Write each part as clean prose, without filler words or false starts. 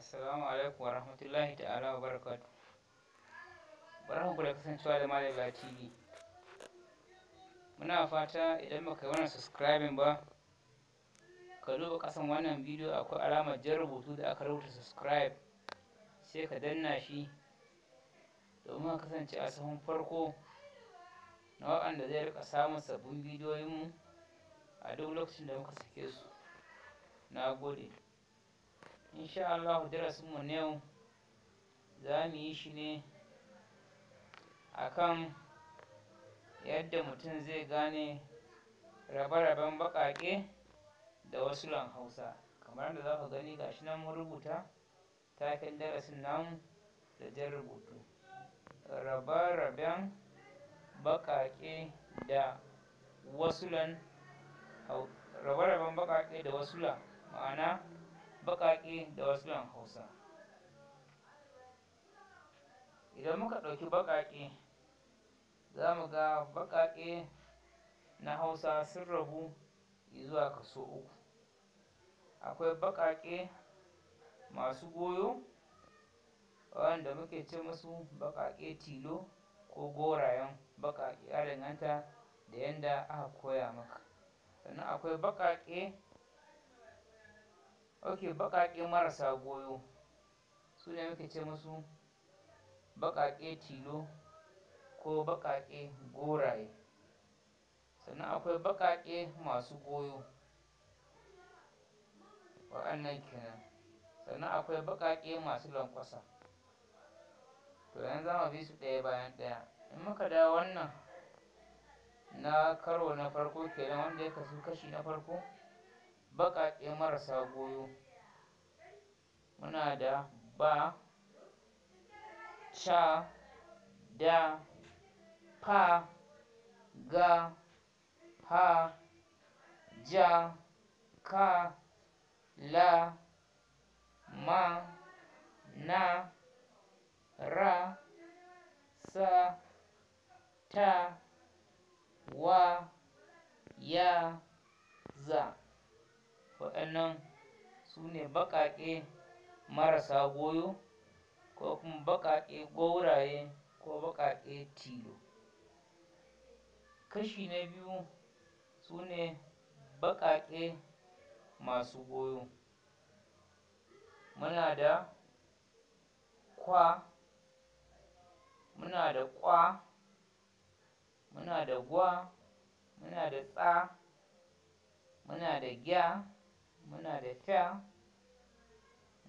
Assalamu alaikum wa rahmatullahi ta'ala wa barakatu. Barkanku da kasancewa da Malala TV. Muna fata idan baka yi wannan subscribing ba, ka duba ƙasan wannan bidiyo, akwai alamar jan rubutu da aka rubuta subscribe, sai ka danna shi domin ka kasance a sahun farko na waɗanda zai rika samun sabbin bidiyoyinmu a duk lokacin da muka sake su. Na gode. Insha Allah darasinmu na yau za mu yi shi ne akan yadda mutum zai gane rabe-raben baƙaƙe da wasulan Hausa. Kamar yadda za ku gani, gashi nan mun rubuta taken darasin namu da jan rubutu: rabe-raben baƙaƙe da wasulan, rabe-raben baƙaƙe da wasula, ma'ana baƙaƙe da wasulan Hausa. Idan muka ɗauki baƙaƙe, za mu ga baƙaƙe na Hausa sun rabu zuwa kaso uku. Akwai baƙaƙe masu goyo, wanda muke ce musu baƙaƙe tilo ko gorayen baƙaƙe, ya danganta da yanda aka koya maka. Sannan akwai baƙaƙe, ok, baƙaƙe marasa goyo, su ne muke ce musu baƙaƙe tilo ko baƙaƙe goraye. Sannan akwai baƙaƙe masu goyo, waɗannan kenan. Sannan akwai baƙaƙe masu lanƙwasa. To, yanzu za mu bi su ɗaya bayan ɗaya. In muka dawo wannan na karo na farko kenan, wanda ya kasu kashi na farko, baƙaƙe marasa goyo, muna da ba, ca, da, fa, ga, ha, ja, ka, la, ma, na, ra, sa, ta, wa, ya, za. Waɗannan su ne baƙaƙe marasa goyo ko kuma baƙaƙe gwauraye ko baƙaƙe tilo. Kashi na biyu su ne baƙaƙe masu goyo. Muna da kwa, muna da ƙwa, muna da gwa, muna da tsa, muna da gya, muna da fya,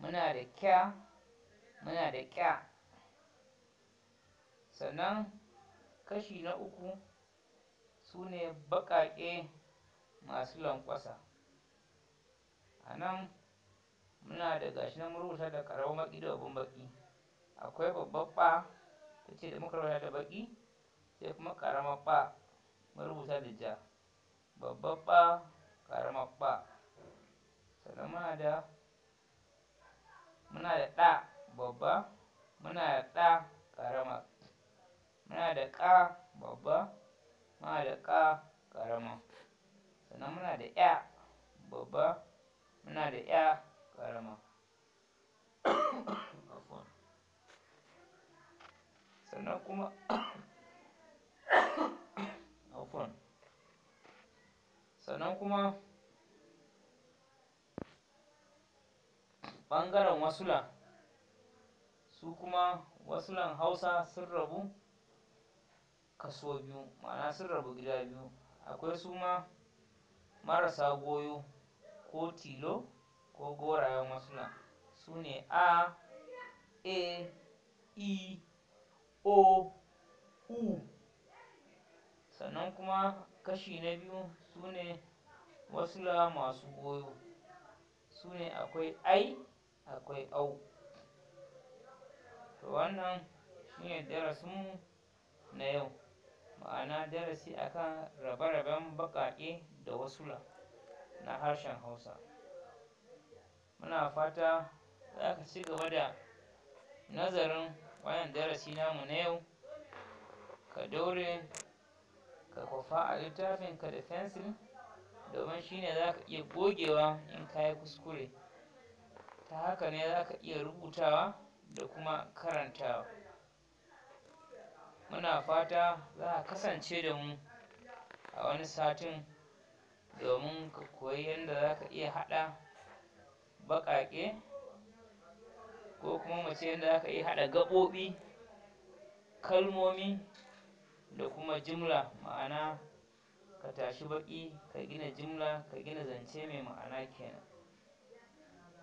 muna da kya, muna da ƙya. Sannan kashi na uku su ne baƙaƙe masu lanƙwasa. A nan muna da, gashi nan mun rubuta da ƙaramin baƙi da babban baƙi. Akwai babbar ɓa, ita ce da muka rubuta da baƙi, sai kuma ƙaramar ɓa mun rubuta da ja. Babbar ɓa, ƙaramar ɓa. Sannan muna da ɗa babba, muna da ɗa ƙarama, muna da ƙa babba, muna da ƙa ƙarama. Sannan muna da ƴa babba, muna da ƴa ƙarama. Sannan kuma, afwan, sannan kuma ɓangaren wasula, su kuma wasulan Hausa sun rabu kaso biyu, ma'ana sun rabu gida biyu. Akwai su ma marasa goyo ko tilo ko gorayen wasula, su ne a, e, i, o, u. Sannan kuma kashi na biyu su ne wasula masu goyo, su ne akwai ai, akwai au. To, wannan shine darasinmu na yau, ma'ana darasi akan rabe-raben baƙaƙe da wasula na harshen Hausa. Muna fata za ka ci gaba da nazarin wannan darasi namu na yau, ka daure ka kwafa a littafinka da fensil, domin shine za ka iya gogewa in ka yi kuskure. Ta haka ne za ka iya rubutawa da kuma karantawa. Muna fata za ka kasance da mu a wani satin domin ka koyi yadda za ka iya haɗa baƙaƙe, ko kuma mu ce yadda za ka iya haɗa gaɓoɓi, kalmomi da kuma jimla, ma'ana ka tashi baƙi ka gina jimla, ka gina zance mai ma'ana kenan.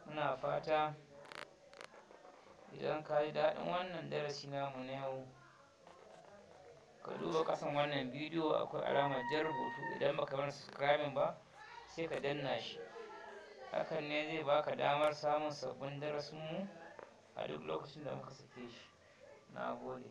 Muna fata idan ka ji daɗin wannan darasi namu na yau, ka duba ƙasan wannan bidiyo, akwai alamar jan rubutu. Idan baka mana subscribing ba, sai ka danna shi. Hakan ne zai baka damar samun sabbin darasinmu a duk lokacin da muka sake shi. Na gode.